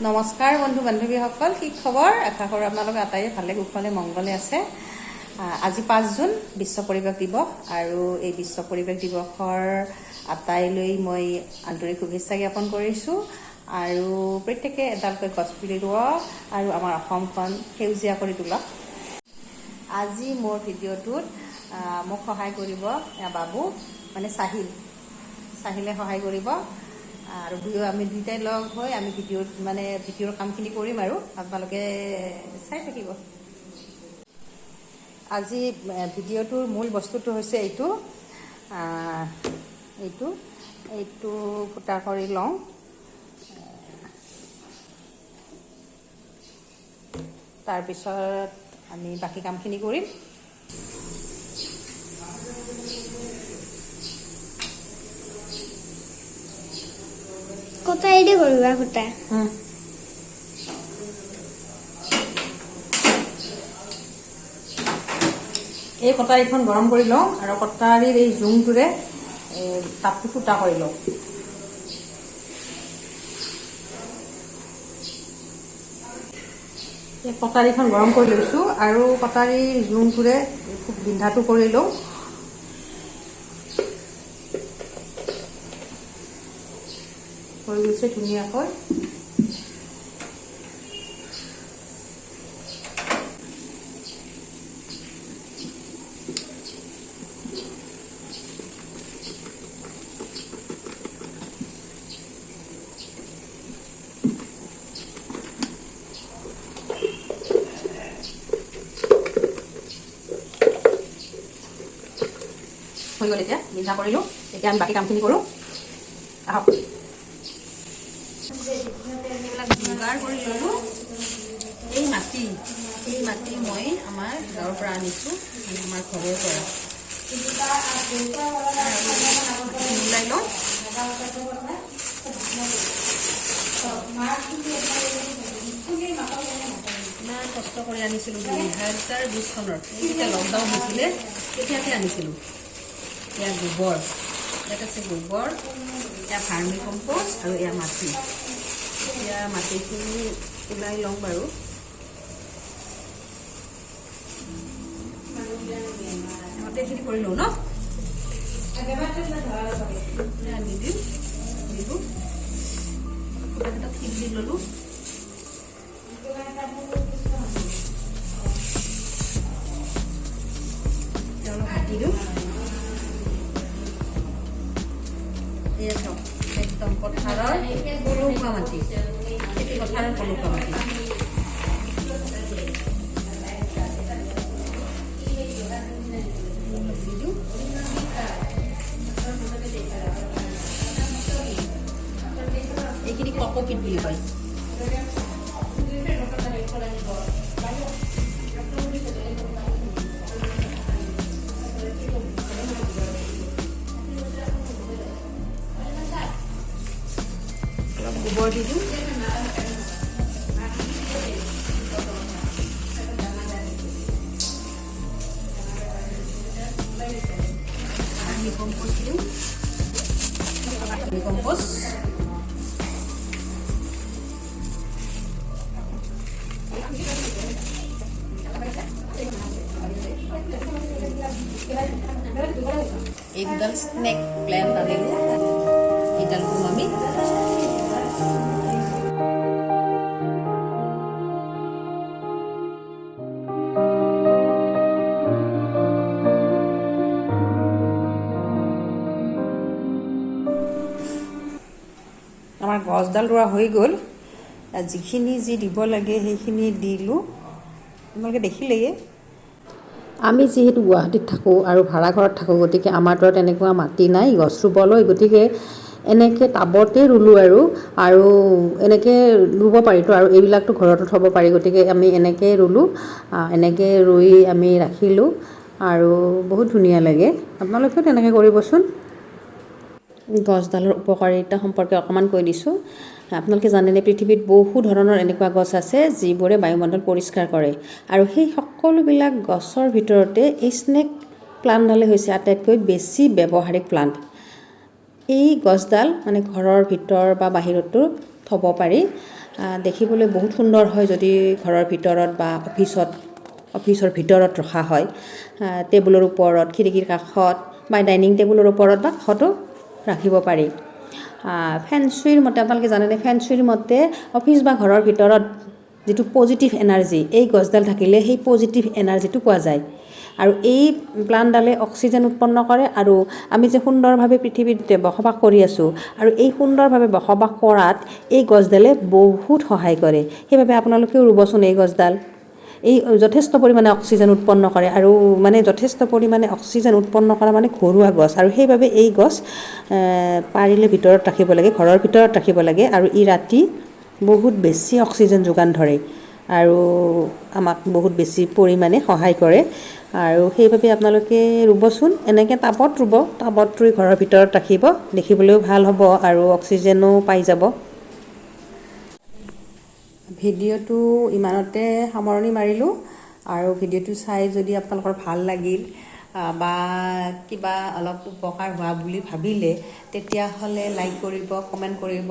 নমস্কাৰ বন্ধু বান্ধৱীসকল, কি খবৰ? আশা কৰোঁ আপোনালোক আটাইয়ে ভালে কুশলে মংগলে আছে। আজি 5 জুন, বিশ্ব পৰিৱেশ দিৱস আৰু এই বিশ্ব পৰিৱেশ দিৱসৰ আটাইলৈ মই আন্তৰিক শুভেচ্ছা জ্ঞাপন কৰিছোঁ আৰু প্ৰত্যেকে এডালকৈ গছপুলি ৰোৱক আৰু আমাৰ অসমখন সেউজীয়া কৰি তোলক। আজি মোৰ ভিডিঅ'টোত মোক সহায় কৰিব এয়া বাবু, মানে চাহিল। চাহিলে সহায় কৰিব আৰু দুয়ো আমি দুইটাই লগ হৈ আমি ভিডিঅ'ত, মানে ভিডিঅ'ৰ কামখিনি কৰিম আৰু আপোনালোকে চাই থাকিব। আজি ভিডিঅ'টোৰ মূল বস্তুটো হৈছে এইটো এইটো এইটো ফুটা কৰি লওঁ। তাৰপিছত আমি বাকী কামখিনি কৰিম। কটাৰী দি কৰিবা ফুটা? এই কটাৰীখন গৰম কৰি লওঁ আৰু কটাৰীৰ এই জোংটোৰে টাবটো ফুটা কৰি লওঁ। এই কটাৰীখন গৰম কৰি লৈছোঁ আৰু কটাৰীৰ জোংটোৰে খুব বিন্ধাটো কৰি লওঁ। হৈ গৈছে ধুনীয়াকৈ। হৈ গ'ল। এতিয়া বিন্ধা কৰিলোঁ। এতিয়া আমি বাকী কামখিনি কৰোঁ আহক। এইবিলাক যোগাৰ কৰি ল'লোঁ। এই মাটি মই আমাৰ গাঁৱৰ পৰা আনিছোঁ, মানে আমাৰ ঘৰৰ পৰা। মাটিখিনি ওলাই লওঁ। ইমান কষ্ট কৰি আনিছিলোঁ। 2020 চনৰ, এই যেতিয়া লকডাউন হৈছিলে, তেতিয়াতে আনিছিলোঁ। এয়া গোবৰ, ইয়াত আছে গোবৰ, এয়া ভাৰ্মি কম্প'ষ্ট আৰু এয়া মাটি। এতিয়া মাটিখিনি ওলাই লওঁ বাৰু। গোটেইখিনি কৰি লওঁ ন। এয়া দি দিম, দিলোঁ। ফুটাকেইটা ঠিক দি ল'লোঁ। এতিয়া অলপ ঢাকি দিওঁ। এয়া চাওক, একদম পথাৰৰ পলসুৱা মাটি, খেতি পথাৰৰ পলসুৱা মাটি। অলপ দি দিওঁ। এইখিনি কক'পিট বুলি কয়। অলপ গোবৰ দি দিওঁ। ভাৰ্মি কম্প'ষ্ট দিওঁ, ভাৰ্মি কম্প'ষ্ট। এই দুডাল স্নেক প্লেণ্ট আনিলোঁ। এইডাল ৰুম আমি। আমাৰ গছডাল ৰোৱা হৈ গ'ল। যিখিনি যি দিব লাগে, সেইখিনি দিলোঁ। আপোনালোকে দেখিলেয়ে। আমি যিহেতু গুৱাহাটীত থাকোঁ আৰু ভাড়া ঘৰত থাকোঁ, গতিকে আমাৰতো আৰু তেনেকুৱা মাটি নাই গছ ৰুবলৈ। গতিকে এনেকৈ টাবতে ৰুলোঁ আৰু আৰু এনেকৈ ৰুব পাৰিতো আৰু এইবিলাকতো ঘৰতো থ'ব পাৰি। গতিকে আমি এনেকৈয়ে ৰুলোঁ। এনেকৈ ৰুই আমি ৰাখিলোঁ আৰু বহুত ধুনীয়া লাগে। আপোনালোকেও তেনেকৈ কৰিবচোন। গছডালৰ উপকাৰিতা সম্পৰ্কে অকণমান কৈ দিছোঁ। আপোনালোকে জানেনে, পৃথিৱীত বহু ধৰণৰ এনেকুৱা গছ আছে যিবোৰে বায়ুমণ্ডল পৰিষ্কাৰ কৰে আৰু সেই সকলোবিলাক গছৰ ভিতৰতে এই স্নেক প্লাণ্টডালেই হৈছে আটাইতকৈ বেছি ব্যৱহাৰিক প্লাণ্ট। এই গছডাল মানে ঘৰৰ ভিতৰ বা বাহিৰতো থ'ব পাৰি। দেখিবলৈ বহুত সুন্দৰ হয় যদি ঘৰৰ ভিতৰত বা অফিচৰ ভিতৰত ৰখা হয়, টেবুলৰ ওপৰত, খিৰিকীৰ কাষত বা ডাইনিং টেবুলৰ ওপৰত বা কাষতো ৰাখিব পাৰি। ফেঞ্চুইৰ মতে, আপোনালোকে জানেনে, ফেঞ্চুইৰ মতে অফিচ বা ঘৰৰ ভিতৰত যিটো পজিটিভ এনাৰ্জি, এই গছডাল থাকিলে সেই পজিটিভ এনাৰ্জিটো পোৱা যায়। আৰু এই প্লাণ্টডালে অক্সিজেন উৎপন্ন কৰে। আৰু আমি যে সুন্দৰভাৱে পৃথিৱীত বসবাস কৰি আছোঁ, আৰু এই সুন্দৰভাৱে বসবাস কৰাত এই গছডালে বহুত সহায় কৰে। সেইবাবে আপোনালোকেও ৰুবচোন এই গছডাল। এই যথেষ্ট পৰিমাণে অক্সিজেন উৎপন্ন কৰে আৰু মানে যথেষ্ট পৰিমাণে অক্সিজেন উৎপন্ন কৰা মানে ঘৰুৱা গছ। আৰু সেইবাবে এই গছ পাৰিলে ভিতৰত ৰাখিব লাগে, ঘৰৰ ভিতৰত ৰাখিব লাগে। আৰু ই ৰাতি বহুত বেছি অক্সিজেন যোগান ধৰে আৰু আমাক বহুত বেছি পৰিমাণে সহায় কৰে। আৰু সেইবাবে আপোনালোকে ৰুবচোন। এনেকৈ টাবত ৰুব, টাবত ৰুই ঘৰৰ ভিতৰত ৰাখিব, দেখিবলৈও ভাল হ'ব আৰু অক্সিজেনো পাই যাব। ভিডিঅ'টো ইমানতে সামৰণি মাৰিলোঁ। আৰু ভিডিঅ'টো চাই যদি আপোনালোকৰ ভাল লাগিল বা কিবা অলপ উপকাৰ হোৱা বুলি ভাবিলে, তেতিয়াহ'লে লাইক কৰিব, কমেণ্ট কৰিব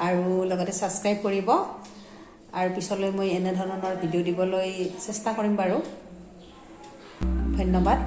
আৰু লগতে ছাবস্ক্ৰাইব কৰিব। আৰু পিছলৈ মই এনেধৰণৰ ভিডিঅ' দিবলৈ চেষ্টা কৰিম বাৰু। ধন্যবাদ।